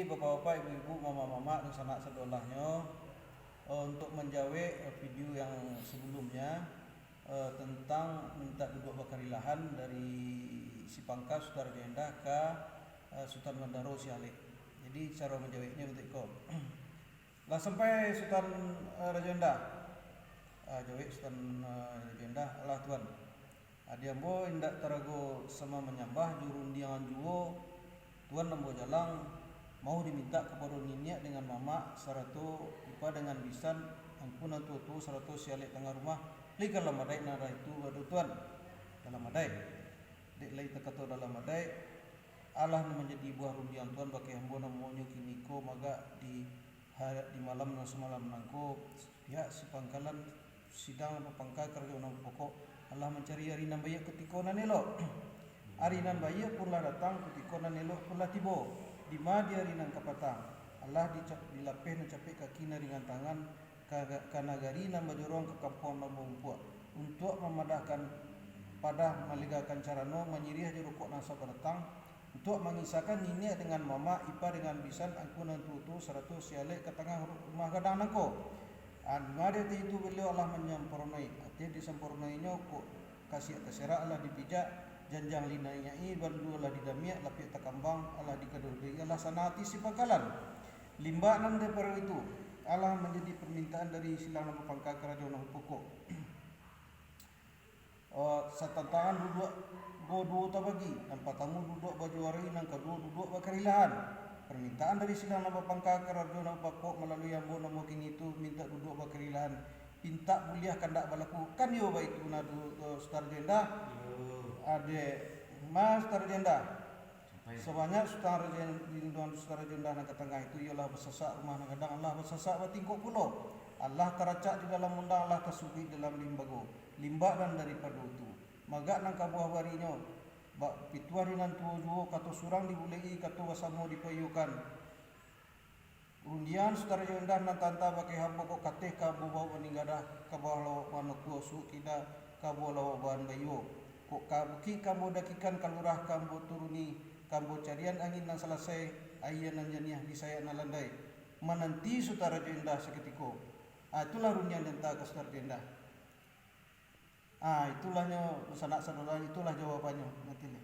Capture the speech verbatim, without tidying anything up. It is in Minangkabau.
Bapak-bapak, ibu-ibu, mamak-mamak, dan sanak sadolahnyo, eh, untuk manjawek, eh, video yang sebelumnya, eh, tentang minta duduak bakarilahan dari si Pangka Sutan Rajo Indah ka, eh, Sutan Bandaro si Alek. Jadi, caro manjaweknyo bantuak iko. Lah sampai Sutan, eh, Rajo Indah. Ah, jawek Sutan, eh, Rajo Indah, "Alah, Tuan. Adi ambo indak tarago sama manyambah, jo rundiangan juo Tuan ambo jalang, mau dimintak kapado niniak dengan mamak, sarato ipa dengan bisan, angku nan tuo-tuo, sarato si alek tangah rumah, lai ka dalam adaik nan raitu ado, Tuan?" "Dalam adaik?" "Dek lai takato dalam adaik, alah nan manjadi buah rundiang Tuan bakeh ambo namonyo kiniko magak di ha-, di malam nan samalam nangko, pihak si pangkalan sidang nan bapangka karajo nan bapokok, alah mancari ari nan baiak kutiko nan elok. Ari nan baiak pun lah datang, kutiko nan elok pun lah tibo. Dima di ari nan kapatang, alah dica-, dilapeh nan capek kaki nan ringan tangan, ka, ka nagari nan bajorong, ka kampuang nan baumpuak, untuak mamadahkan padah, malegakan carano, manyiriah jo rokok nan sabatang, untuak mangisakan niniak dengan mamak, ipa dengan bisan, angku nan tuo-tuo, sarato si alek ka tangah ru-, rumah gadang nangko. Dima di ateh itu baliau alah manyamparonai, ateh disamparonainyo, kok kasiak taserak alah dipijak, janjang linaiak-i, baluo alah didamiak, lapiak takambang alah digadoh-gadohi, alah sanang ati si pangkalan. Limbak nan daripado itu, alah manjadi parmintaan dari silang nan bapangka karajo nan bapokok. Eh, satantangan duduak go duo tabagi, nan partamo duduak bajuari, nan kaduo duduak bakarilahan. Parmintaan dari silang nan bapangka karajo nan bapokok malalui ambo namo kini tu, mintak duduak bakarilahan, pintak buliah kandak balaku. Kan iyo baitu nah, du-, eh, Sutan Rajo Indah? Iyo. Adek, ma Sutan Rajo Indah. Sabanyak Sutan Rajo In-, Sutan, Sutan Rajo Indah nan ka tangah itu, iyolah basasak rumah nan gadang, alah basasak batingkok pulo, alah taracak di dalam undang, alah tasukuik dalam limbago, limbak nan daripado itu. Magak nan kabuah barinyo, bak pituah di nan tuo juo, kato surang dibulek-i, kato basamo dipayokan. Rundiangan Sutan Rajo Indah nan tanta bakeh ambo kok kateh ka ambo baok maning gadang, ka bawah lawak manakua suok kida, ka bawah lawak bahan baiyo. Kok ka bukik ka ambo dakikan, ka lurah ka ambo turuni, ka ambo carian angin nan salasai, aia nan janiah di sayak nan landai, mananti Sutan Rajo Indah sakutiko. Ah, itulah rundiang danta ka Sutan Rajo Indah. Ah, itulah nyo, sanak sadolahnyo, itulah jawabannyo. Nanti leh.